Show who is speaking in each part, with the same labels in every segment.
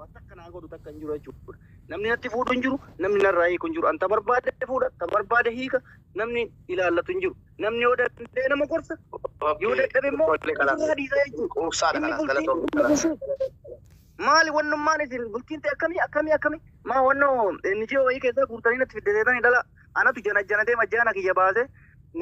Speaker 1: Waa takka naa godhu takka hin jiru jechuudha. Namni natti fuudhu hin jiru, namni narraa hiiku hin jiru. An ta barbaade fuudha, ta barbaade hiika, namni ilaallatu hin jiru. Namni yoo danda'e nama gorsa, yoo dadhabe immoo ofirraa dhiisa jechuudha.
Speaker 2: Quubsaadha
Speaker 1: Inni
Speaker 2: kanaas
Speaker 1: bultiin
Speaker 2: galatoomii kanaas.
Speaker 1: Maali wannummaan isin bultiin ta'e akkamii akkamii akkamii maa wannoo NGO wayii keessaa guurtanii natti fiddeetanii dhala anatu jana janatee majjaana kiyya baase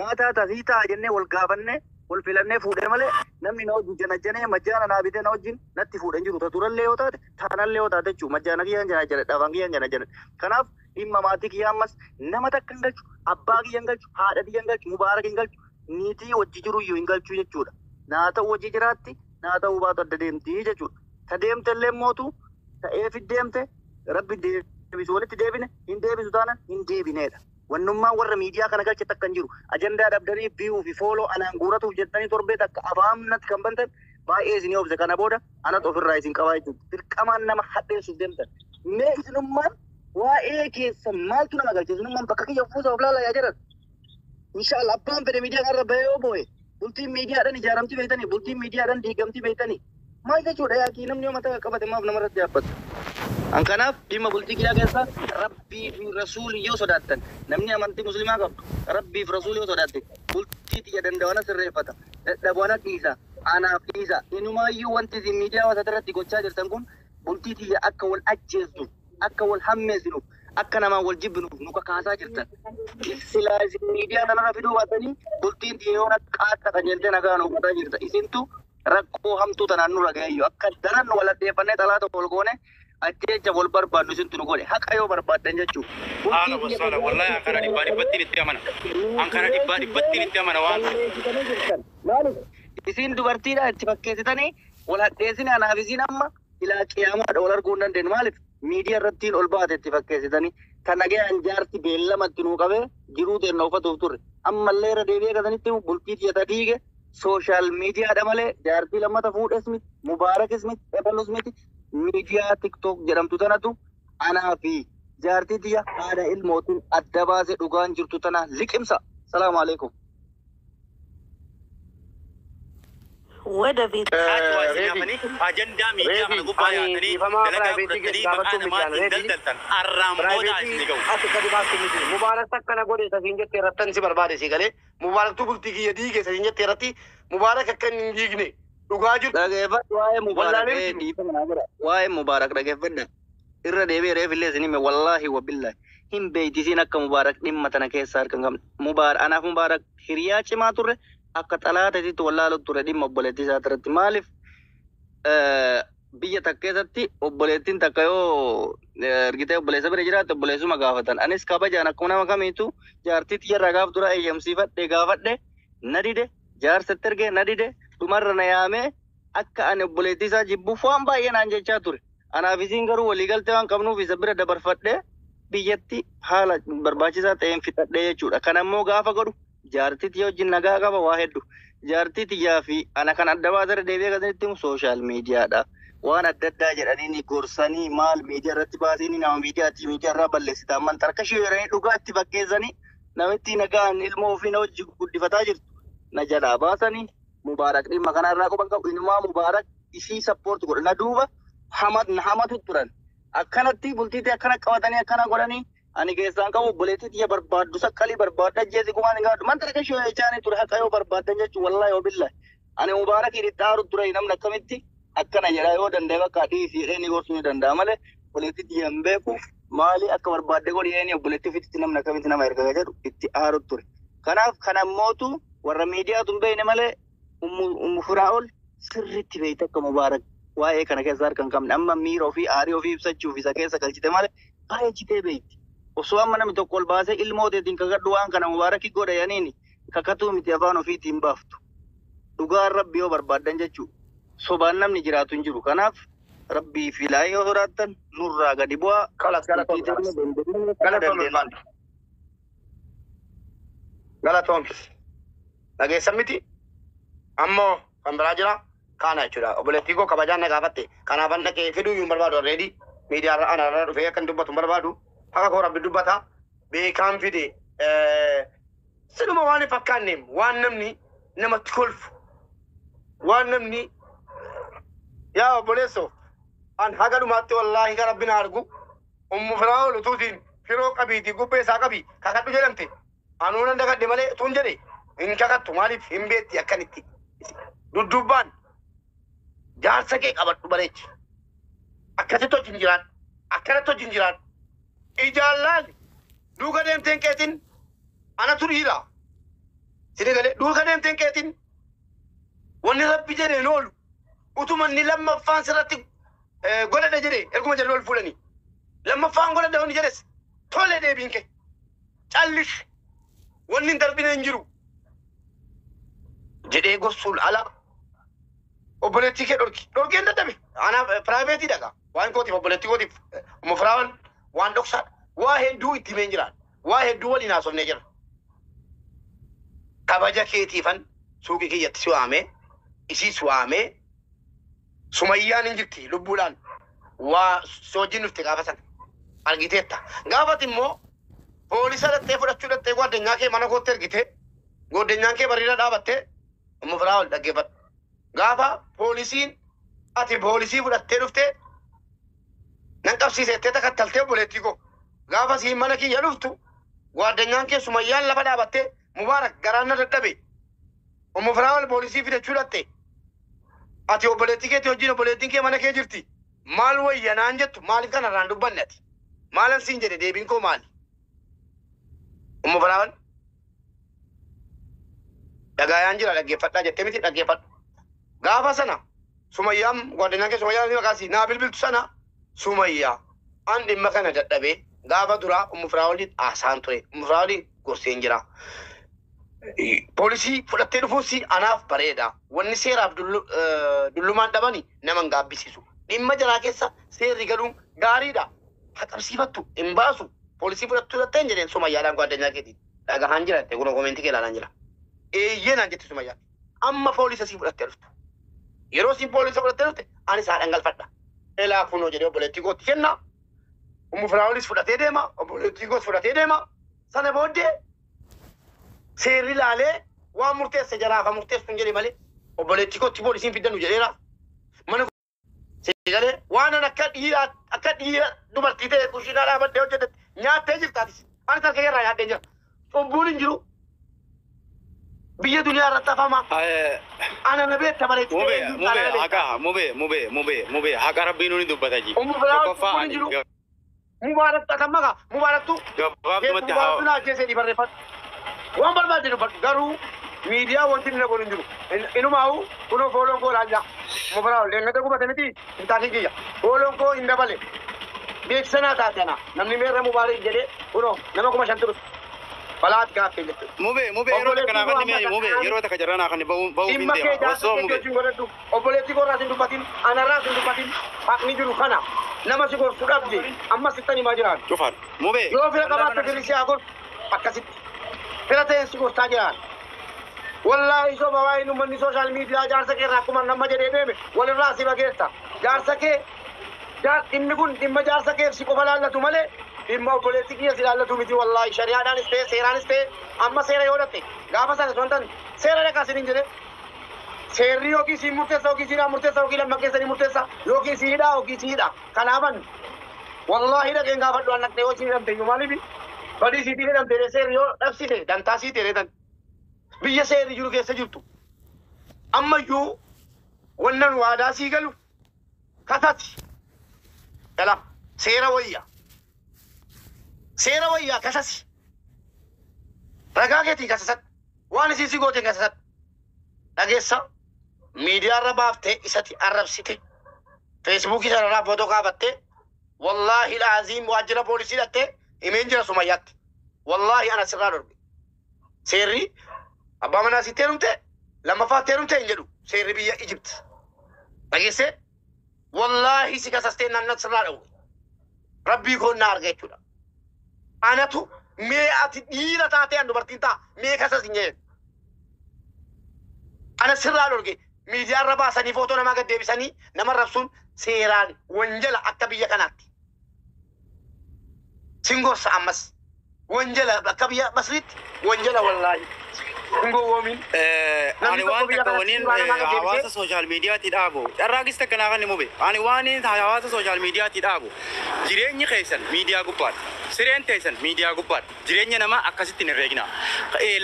Speaker 1: naa taata sii ta'a jennee wal gaafannee wal filannee fuudhee malee namni na wajjin jana janee majjaana naa bitee na wajjin natti fuudhe hin jiru. Ta durallee yoo taate taanallee yoo taate jechuudha majjaana kiyyaan jana janadha afaan kiyyaan jana janadha. Kanaaf dhimma maatii kiyyaa ammas nama takka hin galchu, abbaa kiyya hin galchu, haadha kiyya hin galchu, mubaarak hin galchu, niitii wajji jiru iyyuu hin galchu jechuudha. Naa ta'u wajji jiraatti, naa ta'uu baatu adda deemti jechuudha. Ta deemte illee mootu ta'eef deemte, rabbi deebisu walitti deebine, hin deebisu taanan hin deebineedha. Wannummaan warra miidiyaa kana galche takka hin jiru. Ajandaa dhabdanii view fi follow anaan guuratuuf jettanii torbee takka afaan natti kan bantan baay'ee isinii obse. Kana booda anatu ofirraa isin qabaa jechuudha. Dirqamaan nama hadheessuuf deemtan. Mee isinummaan waa'ee keessan maaltu nama galche? Isinummaan bakka kiyya fuusa of laalaa yaa jedhan. Inshaallah abbaan fedhe miidiyaa kanarra bahee yoo boo'e bultiin miidiyaadhaan ijaaramti beektanii, bultiin miidiyaadhaan diigamti beektanii. Maal jechuudha yaakii namni yoo mataa qabate maaf namarratti yaabbata? An kanaaf dhimma bultii kiyyaa keessa rabbii fi rasuulii yoo sodaattan, namni amantii musliimaa qabdu rabbii fi rasuulii yoo sodaatte bultii tiyya danda'u ana sirreeffata, dadhabu ana dhiisa, anaaf dhiisa. Inumaayyuu wanti isin miidiyaa hawaasaa irratti gochaa jirtan kun bultii tiyya akka wal ajjeesnuuf, akka wal hammeessinuuf, akka namaan wal jibbinuuf nu kakaasaa jirtan. Silaa isin miidiyaa kanarra fiduu baatanii bultiin tiyya yoo qaaxa qajeeltee nagaa nu uffataa jirta. Isintu rakkoo hamtuu tanaan nurra ga'eeyyu akka daran wal hadheeffannee xalaata wal goone ajjeecha wal barbaadnu isintu nu godhe, haqa yoo barbaaddan jechuudha.
Speaker 3: Haala wasaala wallahi an kana dhibbaa dhibbattiin itti amana. An kana dhibbaa dhibbattiin itti amana waan
Speaker 1: ta'eef. Isin dubartiidha itti fakkeessitanii wal hadheessine, anaaf isin amma ilaa qiyaamaadha wal arguu hin dandeenyu. Maaliif miidiyaa irrattiin ol baate itti fakkeessitanii kan nagayaan jaarsi beellamatti nuu qabee jiruu teenna uffatuuf turre. Ammallee irra deebi'ee kasanitti bultii tiyya diige social miidiyaadha malee jaartii lammata fuudhes miti, mubaarakis miti, ebalus miti. Miidiyaa TikTok jedhamtu tanatu anaa fi jaartii tiyya haadha ilmootiin adda baase. Dhugaan jirtu tana liqimsa. Salaamu alaikum.
Speaker 4: ወደፊት
Speaker 3: Haati waa isin hafanii ajandaa miidiyaa kana gubbaa yaatanii dalagaa fudhatanii maqaa namaatiin daldaltan arraan booda isin ga'u.
Speaker 2: Ati gadi baastu miti. Mubaarak akkana godhe sasiin jettee irrattan si barbaade si galee. Mubaaraktuu bultii kiyya diige sasiin jettee irratti Mubaarak akka inni hin diigne dhugaa jirtu.
Speaker 1: Dhageeffadhu waa'ee Mubaarak
Speaker 2: Wallaalee miti.
Speaker 1: Dhiifama naa godha. Waa'ee Mubaarak dhageeffadha. Irra deebi'ee reef illee isin hime, wallaahi wabillaahi. Hin beektisiin akka Mubaarak dhimma tana keessa harka hin qabne. Mubaarak anaaf Mubaarak hiriyaa cimaa turre, akka xalaatatitti wallaalu ture dhimma obboleettii isaa irratti. Maaliif biyya takka keessatti obboleettiin takka yoo ergitee obboleessa bira jiraatte obboleessuma gaafatan. Anis kabajaan akkuma nama kamiitu jaartii tiyyarraa gaaf dura eeyyamsiifadhe gaafadhe, na dide, jaarsatti erge na dide, dhumarra na yaamee akka ani obboleettii isaa jibbuuf waan baay'ee naan jechaa ture. Anaaf isiin garuu waliigaltee waan qabnuuf isa bira dabarfadhee biyyatti haala barbaachisaa ta'een fixadhee jechuudha. Kana immoo gaafa godhu jaartii tiyya wajjin nagaa qaba waa hedduu. Jaartii tiyyaa fi ana kan adda baasarra deebi'ee akkasinitti himu social miidiyaadha. Waan adda addaa jedhanii ni gorsanii maal miidiyaa irratti baasanii nama miidiyaatti miidiyaa irraa balleessita. Amman tarkashii jedhanii dhugaatti fakkeessanii namitti nagaan ilmoo ofii na wajji guddifataa jirtu na jalaa baasanii. Mubaarak dhimma kanarraa quban qabu, inumaa Mubaarak isii support godha. Na duuba hamatu turan. Akkanatti bultiitii akkana qabatanii akkana godhanii ani keessaan qabu. Obboleettii tiyya barbaaddu saqqalii barbaadda ajjeesi gumaan hin gaadhu. Man tarkashii jechaanii ture haqa yoo barbaaddan jechuun, wallaahi wabillaahi. Ani Mubaarakiin itti aaru ture, namni akkamitti akkana jedha, yoo danda'e bakka dhiisii jedhee ni gorsuu ni danda'a malee obboleettii tiyya hin beeku, maali akka barbaadde godhi jedhanii obboleettii ofiitti namni akkamitti nama erga jedhu itti aaru ture. Kanaaf kana mootu warra miidiyaatu hin beekne malee ummu Firaa'ol sirriitti beekte akka Mubaarak waa'ee kana keessa harka hin qabne. Amma miira ofii aarii ofii ibsachuuf isa keessa galchite malee bareechitee beekti. Osoo amma namni tokko ol baasee ilmoo teetiin kakadhu waan kana Mubaarakii godha yaniini kakatuu miti afaan ofiitiin baaftu. Dhugaan rabbi yoo barbaaddan jechuudha. Sobaan namni jiraatu hin jiru. Kanaaf rabbii fi laayee yoo sodaattan nurraa gadi bu'aa.
Speaker 2: Kalas galatoom kalas. Galatoom ulfaadhu. Galatoom. Dhageessan miti. Ammoo kan biraa jira. Kaana jechuudha. Obboleettii koo kabajaan na gaafatte. Kanaafan dhaqee fiduu iyyuu hin barbaadu already. Miidiyaarra anarra dhufee akkan dubbatu hin barbaadu. Haqa koo rabbi dubbata. Beekaan fide. Siluma waan hin fakkaanneem waan namni namatti kolfu. Waan namni yaa obboleessoo An haga dhumaatti wallaahi ka rabbi na argu. Ummu Firaa'ol utuutiin firoo qabiitii gubbee isaa qabii kakadhu jedhamte. Anuu nan dagadhe malee tun jedhe hin kakattu maaliif hin beetti akkanitti. Duddubbaan jaarsa kee qabadhu bareechi. Akkasitti wajjin jiraadhu. Akkanatti wajjin jiraadhu. Ijaan laali. Duuka deemteen keetiin anatu dhiira. Sini galee duuka deemteen keetiin wanni rabbi jedheen oolu utuma inni lammaffaan sirratti godhadhe jedhe erguma jedhe ol fuudhanii. Lammaffaan godhadhe wanni jedhes tole deebiin kee. Callish wanni hin darbine hin jiru. Jedhee gorsuun ala obboleettii kee dhorki. Dhorkeen dadhabe. Anaaf piraayiveetii dhagaa. Waan kootiif obboleettii kootiif ummu Firaa'ol waan dhoksaadha. Waa hedduu itti himeen jiraan. Waa hedduu waliin haasofnee jira. Kabaja keetiifan suuqii kiyyatti si waamee isiis waamee Sumayyaan hin jirti lubbuudhaan waa si wajjin dhufte gaafa sana argiteetta. Gaafati immoo poolisa dhattee fudhachuu dhattee gwaddeenyaa kee mana kootti ergite gwaddeenyaan kee bariira dhaabattee ummu Firaa'ol dhaggeeffadhu. Gaafa poolisiin ati poolisii fudhattee dhuftee nan qabsiisettee takattaltee obboleettii koo gaafa siin mana kiyya dhuftu gwaddeenyaan kee Sumayyaan lafa dhaabattee Mubaarak garaan na dadhabe ummu Firaa'ol poolisii fidachuu dhatte ati obboleettii keetii wajjin obboleettiin kee mana kee jirti maal wayya naan jettu maaliif kanarraan dubbanne ati maalan siin jedhe deebiin koo maali ummu Firaa'ol dhagaayaan jira dhaggeeffadhaa jettee miti dhaggeeffadhu gaafa sana Sumayyaan gwaddeenyaan kee Sumayyaan maqaa isii naa bilbiltu sana Sumayyaa an dhimma kana dadhabee gaafa duraa ummu Firaa'oliin haasaan ture ummu Firaa'oliin gorseen jira. Poolisii fudhattee dhufuus anaaf bareeda. Wanni seeraaf dullumaan dhabani nama hin gaabbisiisu. Dhimma jaraa keessa seerri galuun gaariidha. Haqabsiifattu hin baasu. Poolisii fudhattuu dhattee hin jedheen Sumayyaadhaan gwaddeenyaa keetiin. Dhagahaan jira jettee kunoo koomeentii kee ilaalaan jira. Eeyyee naan jette Sumayyaan. Amma poolisa sii fudhattee dhuftu. Yeroo siin poolisa fudhattee dhufte anis haadhan galfadha. Elaa kunoo jedhee obboleettii kootti kenna. Ummu Firaa'olis fudhatee deema. Obboleettii koos fudhatee deema. Sana booddee seerri laalee waan murteesse jaraafa murteessu hin jedhe malee obboleettii kootti poolisiin fiddanu jedheera. Mana seegalee waan an akka dhiira akka dhiira dubartii ta'e kushiinaa dhaabadhee hojjetetti nyaattee jirta atis. Anis harka irraa nyaadhee jira. Cubbuun hin jiru. Biyya duniyaa irratti hafama. Ana na beekta bareechitee
Speaker 3: Mube
Speaker 2: eenyuun
Speaker 3: mube
Speaker 2: taanaa beekta.
Speaker 3: haqa mube mube mube mube haqa rabbiin nuni dubbata ji.
Speaker 2: Ummu Firaa'ol
Speaker 3: Tokkoffaa
Speaker 2: cubbuun hin
Speaker 3: ani
Speaker 2: jiru. Mubaarak tatammaqa Mubaaraktu
Speaker 3: gabaabdumatti
Speaker 2: Mubaaraktu naa ajjeesee ni barreeffadhu. Waan barbaade dubbadhu garuu miidiyaa wanti inni godhu hin jiru. Inumaawu kunoo fooloon koo laallaa. Ummu Firaa'ol deengata gubate miti hin taakin kiyya. Fooloon koo hin dabale. Beeksisanaa taate ana. Namni meerra Mubaarak jedhee kunoo nama 5,000 dhufe. Balaat gaaffee jechuudha.
Speaker 3: Mube mube yeroo takka
Speaker 2: Obboleettii
Speaker 3: naa
Speaker 2: koo
Speaker 3: kanni
Speaker 2: amma
Speaker 3: mee mube
Speaker 2: takkaan
Speaker 3: yeroo takka jarra naa kanni ba'uuf hin
Speaker 2: dhimma kee
Speaker 3: deema.
Speaker 2: jaarsa
Speaker 3: Osoo
Speaker 2: keetii
Speaker 3: mube
Speaker 2: wajjin godhadhu. Obboleettii koo irraas hin dubbatin, anarraas hin dubbatin. Haqni jiru kana. Nama si gorsu dhabde amma sittan himaa jiraan.
Speaker 3: cufaan mube
Speaker 2: Yoo fira qabaatte firri si haa gorsu akkasitti. Fira ta'een si gorsaa jiraan. Wallaahi soba waa'ee uummanni sooshaal miidiyaa jaarsa kee irraa akkuma nama jedhee deeme walirraa si bageessa. Jaarsa kee dhimmi kun dhimma jaarsa keef si qofa laallatu malee dhimma obboleettii kiyya si laallatu miti wallaahi shari'aadhaanis ta'e seeraanis ta'e amma seera yoo dhatte gaafa sana osoo hin taane seera dhaqaa sinin jedhe seerri yookiin siin murteessa yookiin siinaa murteessa yookiin lamma keessanii murteessa yookiin si hidhaa yookiin si hidha kanaafan wallaahi dhaqeen gaafadhu an dhaqxee yoo siin hidhamte iyyuu maaliif badii siitii hidhamte seerri yoo dhabsite dantaa sii ta'e tan biyya seerri jiru keessa jirtu ammayyuu wannan waadaa sii galu kasati dhala seera wayya seera wayyaa kasasi ragaa keetiin kasasat waan isii si gooteen kasasat dhageessa miidiyaarra baaftee isatti arrabsite feesbuukii sanarraa footoo kaafattee wallaahi laaziim waajjira poolisii dhattee himeen jira Sumayyaatti wallaahi ana sirraa dhorge seerri abbaa manaa sitti heerumte lammaffaatti heerumte hin jedhu seerri biyya Ijipt dhageesse wallaahi si kasastee nanna sirraa dhowwe rabbii koo na arga jechuudha. Anatu mee ati dhiira taatee an dubartiin ta'a mee kasas hin jedhe. Ana sirraa dhorge miidiyaarra baasanii footoo namaa gad deebisanii nama rabsuun seeraan wanjala akka biyya kanaatti. Sin gorsa ammas wanjala akka biyya Masriitti wanjala wallaahi. Hin gowwoomin.
Speaker 3: Ani waan takka waliin hawaasa social miidiyaatti dhaabu. Carraaqis takka naa kan mube. Ani waan hawaasa social miidiyaatti dhaabu. Jireenyi keessan miidiyaa gubbaadha. Sireen teessan miidiyaa gubbaadha. Jireenya namaa akkasitti hin herreegina.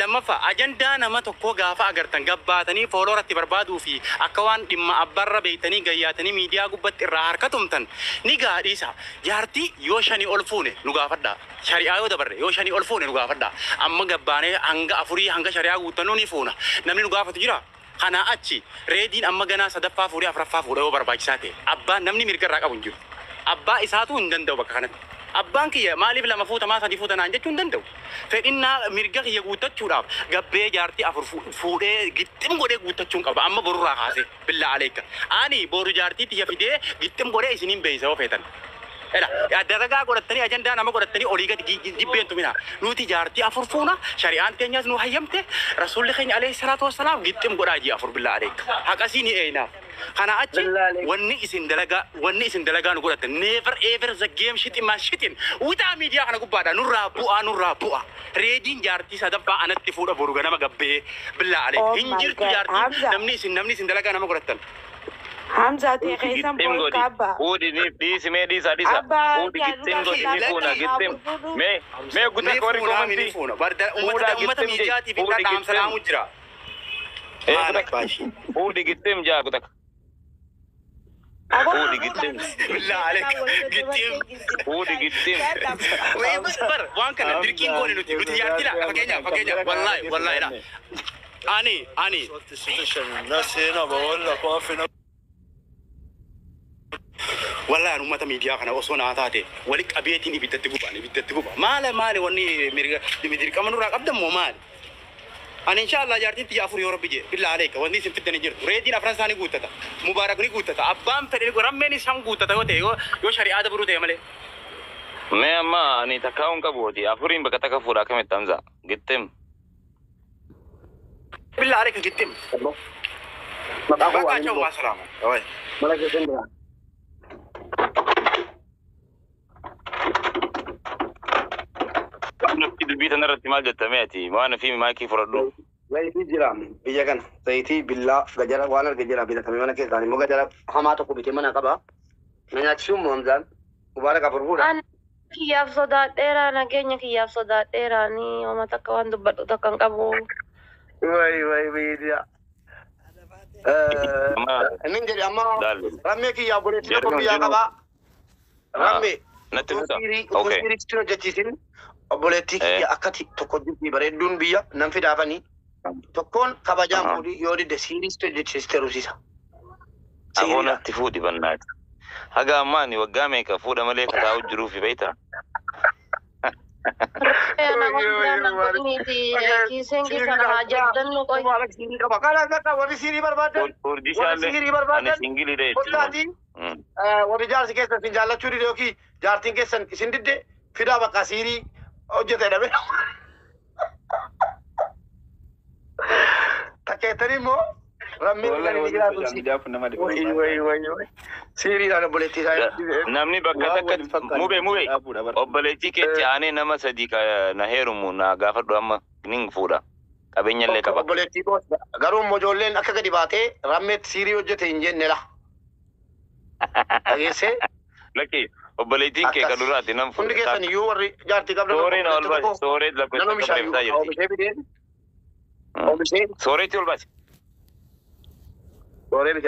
Speaker 3: Lammaffaa, ajandaa nama tokkoo gaafa agartan gabbaatanii foolooratti barbaaduu fi akka waan dhimma abbaarra beektanii gayyaatanii miidiyaa gubbatti irraa harka tumtan ni gaadhiisa. Jaartii yoo shanii ol fuune nu gaafadha. Shari'aa yoo dabarre, yoo shanii ol fuune nu gaafadha. Amma gabbaanee hanga afurii, hanga shari'aa guuttannuu ni fuuna. Namni nu gaafatu jira. Kanaa achi Reediin amma ganaa sadaffaa fuudhee afuraffaa fuudha yoo barbaachisaa ta'e. Abbaan namni mirga irraa qabu hin jiru. Abbaa isaatu hin danda'u bakka kanatti. Abbaan kiyya maaliif lama fuuta, maa sadii fuuta naan jechuu hin danda'u. Fedhinnaa mirga kiyya guuttachuudhaaf gabbee jaartii afur fuudhee gixxim godhee guuttachuun qaba. Amma borurraa kaasee, billaa aleekka. Ani boru jaartii tiyya fidee gixxim godhee isiniin beeysa yoo feetan. Ela dalagaa godhattanii, ajandaa nama godhattanii olii gadi dibbeen tumina. Nuti jaartii afur fuuna, shari'aan teenyas nu hayyamte, rasuulli keenya alayhi salaatu wassalaam gixxim godhaa jii afur, billaa aleekka. Haqasii ni eeynaaf. Kana achi wanni isin dalagaa nu godhatan, never ever the game shiximaa shixin wuxaa miidiyaa kana gubbaadha, nurraa bu'aa, nurraa bu'aa. Reediin jaartii sadaffaa anatti fuudha boru ganama gabbee, billaa aleekka.
Speaker 4: Oh
Speaker 3: Hin
Speaker 4: my
Speaker 3: jirtu
Speaker 4: God.
Speaker 3: jaartii
Speaker 4: Hamza.
Speaker 3: namni isin dalagaa nama godhatan.
Speaker 4: Hamza ta'e keessan
Speaker 5: Gittim godhi.
Speaker 4: bolka abba.
Speaker 5: Fuudhi ni dhiisi, mee dhiisa, dhiisa.
Speaker 4: Abba
Speaker 5: Fuudhi, gittim godhi, ni fuuna gittim. Mee
Speaker 3: Ni
Speaker 5: guutaa warri
Speaker 3: fuuna, ni
Speaker 5: komantii.
Speaker 3: fuuna.
Speaker 5: Fuudhaa
Speaker 3: Ummata
Speaker 5: gittim
Speaker 3: miidiyaatiif
Speaker 5: fuudhi
Speaker 3: dhaamsa
Speaker 5: gittim.
Speaker 3: dhaamu jira.
Speaker 5: Ee
Speaker 3: Maal
Speaker 5: kutak
Speaker 3: abbaa ishii.
Speaker 5: fuudhi gittim jaa kutak. Fuudhi gittim.
Speaker 3: Billaa aleek gittim.
Speaker 5: Fuudhi gittim.
Speaker 3: Bar waan kana dirqiin goone nuti jaartii la fakkeenyaaf, wallahi wallahi la ani
Speaker 6: الناس هنا بقول لك واقف هنا.
Speaker 3: Wallahi ani ummata miidiyaa kana osoo naa taate wali qabeetiin ibiddatti guban, ibiddatti guba. Maala maali wanni mirga dirqama nurraa qabdan moo maali? Ani inshallah jaartiin tiyya afur yoo rabbi jee, billaa aleeka, wanni isin fiddanii jirtu. Reediin afran isaanii guuttata. Mubaarak ni guuttata. Abbaan fedhe rammeen isaan guuttata yoo ta'e, yoo shari'aa dabruu ta'e malee.
Speaker 5: Mee amma ani takkaa'uun qabuuti. Afuriin bakka takka fuudha, akkamitti Hamza? Gittim.
Speaker 3: Billaa aleeka gittim.
Speaker 2: Maqaa koo
Speaker 3: Bakka
Speaker 2: waan
Speaker 3: acha'u maa salaama.
Speaker 2: mana keessan jira.
Speaker 5: Nafti dubbii tanarratti maal jettamee ati? Waan fi maayikii fudhadhu.
Speaker 2: Zayitii jira biyya kana. Zayitii, billaa, gajara waan arge jira bitatame mana keessaan immoo gajara hamaa tokko bitee mana qaba. Na nyaachisuun moo Hamzaan? Mubaarak afur fuudha.
Speaker 7: An kiyyaaf sodaadheera, nageenya kiyyaaf sodaadheera, ni homa takka waan dubbadhu takka hin qabu.
Speaker 2: Wayi wayi miidiyaa.
Speaker 5: Amma
Speaker 2: Inni jedhe amma
Speaker 5: Laalle.
Speaker 2: rammee kiyyaa obboleettii
Speaker 5: Jarri
Speaker 2: tokko biyyaa
Speaker 5: hundinuu-
Speaker 2: qabaa. Rammee.
Speaker 5: Natti fuudha.
Speaker 2: Utuu
Speaker 5: Okay.
Speaker 2: siiriitti hojjechiisin obboleettii kiyya akkati tokko jirti bareedduun biyya nan fidaafanii. Tokkoon kabajaan fuudhii, yoo didde siiriitti hojjechiiste rusiisa.
Speaker 5: Aboo natti fuudhi bannaati. Haga ammaa ani waggaa meeqa fuudha malee kataa'u jiruufi beektaa?
Speaker 7: Kiiseen keessa haa jaddannu qoy.
Speaker 2: Kana akka warri siirii barbaadan
Speaker 5: Urjii
Speaker 2: warri
Speaker 5: shaallee
Speaker 2: siirii
Speaker 5: ani
Speaker 2: barbaadan
Speaker 5: singilii dha jechuudha.
Speaker 2: qollaatiin warri jaarsi keessan isin jaallachuu dide yookiin jaartiin keessan isin didde fidaa, bakka siirii hojjete dhabe. Takkeettanii immoo rammiin kan inni jiraatu. Wayi wayi wayi wayi. Siiriidhaan obboleettii isaa.
Speaker 5: Namni bakka takka mube mube obboleettii keetti aanee nama sadii na heerumu na gaafadhu, amma nin fuudha. Qabeenya illee qaba.
Speaker 2: Obboleettii koo garuu immoo ijoolleen akka gadi baatee rammeetti siirii hojjete hin jenne la. Dhageessee?
Speaker 5: Lakki, obboleettiin kee kan duraati nan
Speaker 2: Hundi
Speaker 5: fuudha.
Speaker 2: keessan iyyuu warri jaartii qabdan
Speaker 5: Sooreen ol baasi. Sooree
Speaker 2: nan
Speaker 5: lakkoofsa
Speaker 2: oomishaa
Speaker 5: qabreeftaa jirti.
Speaker 2: oomishee fideen oomishee
Speaker 5: Sooreetti ol baasi.
Speaker 2: Sooree miti.